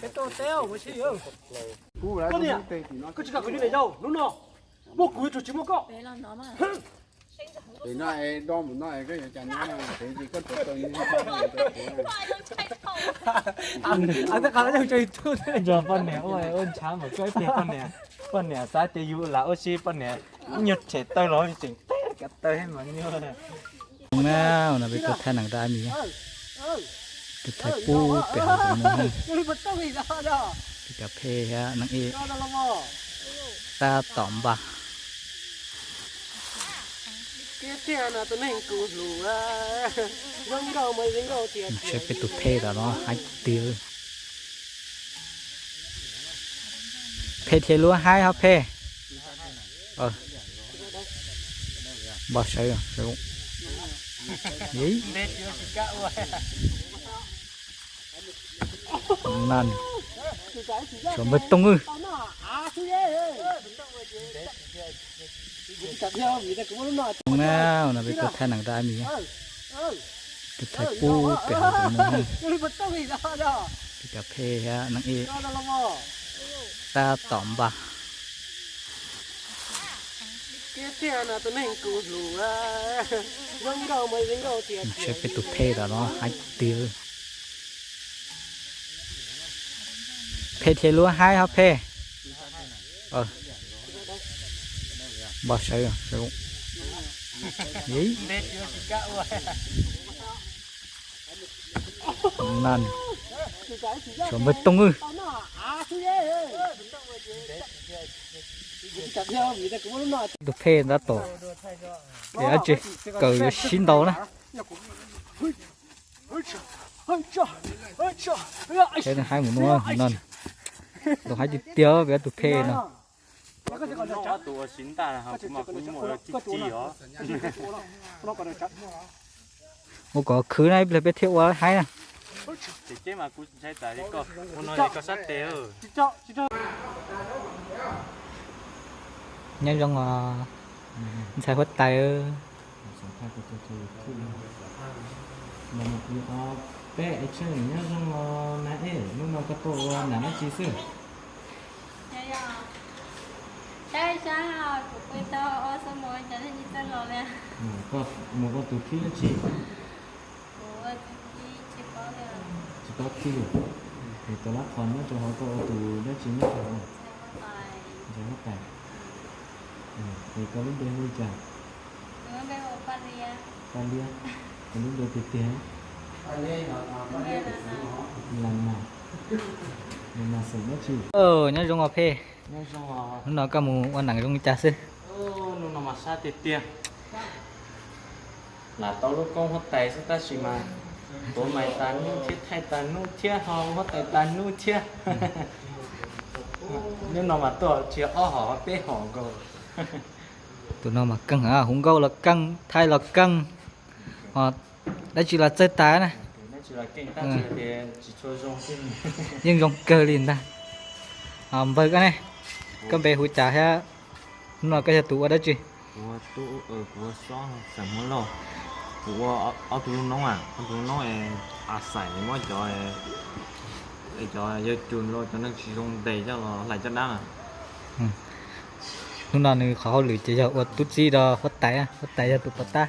Peb tuaj teb ua si. Koj niam, koj tsis kam kuv niam yau, hnub no muaj kuv yuav tsum tsis muaj koj. Pem no es do mus no es koj yuav cas nyob no, pem ces koj tuav taws nyob no. Ntsuag poj niam ua ua ntshaav mas koj ib pliag poj niam, poj niam xav tias yus lam ua si poj niam ib nyuag tshem taw los tseem teb kav taw mas nyuaj. Zoo na, no peb tuaj thaij nees rau Ab Mis, tuaj thaij pub pem hauv no, peb cov phej thiab neeg ej tab tom npaj. Saib peb tus phej tom no haib tiag. Phej thiaj lub haib hos phej. Npaj sawv, sawv. Nan, tshuav npawg Tooj wb. Zoo na, no peb tuaj thaij nees rau Ab Mis, tuaj thaij pub pem hauv no, peb cov phej thiab neeg ej tab tom npaj. Saib peb tus phej tom no haib tiag. Phej thiaj lub haib hos phej. Npaj sawv, sawv. Nan, tshuav npawg Tooj wb. Tus phej tab tom, es dab tsi, kawm yuav sib ntaus na. Haib mus no, no, ntaus haib tiag tiag peb tus phej no. Ua kom khwv na ib pliag peb thiaj ua haib na. Nyob zoo os, ntxhais huab tais. Peb, nyob zoo os na ej, hnub no koj tuaj ua nam dab tsi xwb? Mus koj tus thib dab tsi? Tsis paub thib. Es cov lab qhos nyob rau hauv koj ua tus dab tsi nyob rau hauv? Ntxhais huab tais. Es koj lub npe hu li cas? Paj Liab. Koj lub npe tiag tiag? Las Nas. Las Nas xeem dab tsi? Nyob zoo os phej. Hnub no koj mus ua nam zoo li cas xwb? Hnub no mas sab tiag tiag. Lam tau lub koob huab tais xwb tab sis mas tuav mais tas hnub thiab, thaij tas hnub thiab, ho huab tais tas hnub thiab. Hnub no mas tuaj tsis ob hom peb hom nkaus. Tus no mas keej, hu nkauj los keej, thaij los keej, ho dab tsi los txawj tas na. Yeej zoo kawg li ntag. Npawg koj ne, koj npe hu cas thiab hnub no koj yog tus ua dab tsi? Kuv hu Xob, xeem Hmoob Lauj. Kuv ua ob tug lub noob, ob tug lub noob es a xais muab cov, cov yawg cus los cov neeg tsis zoo ntes coj los hlais caj dab na. Hnub no nws qhov hauj lwm ces yog ua tub txib rau huab tais, huab tais yog tus pov tab.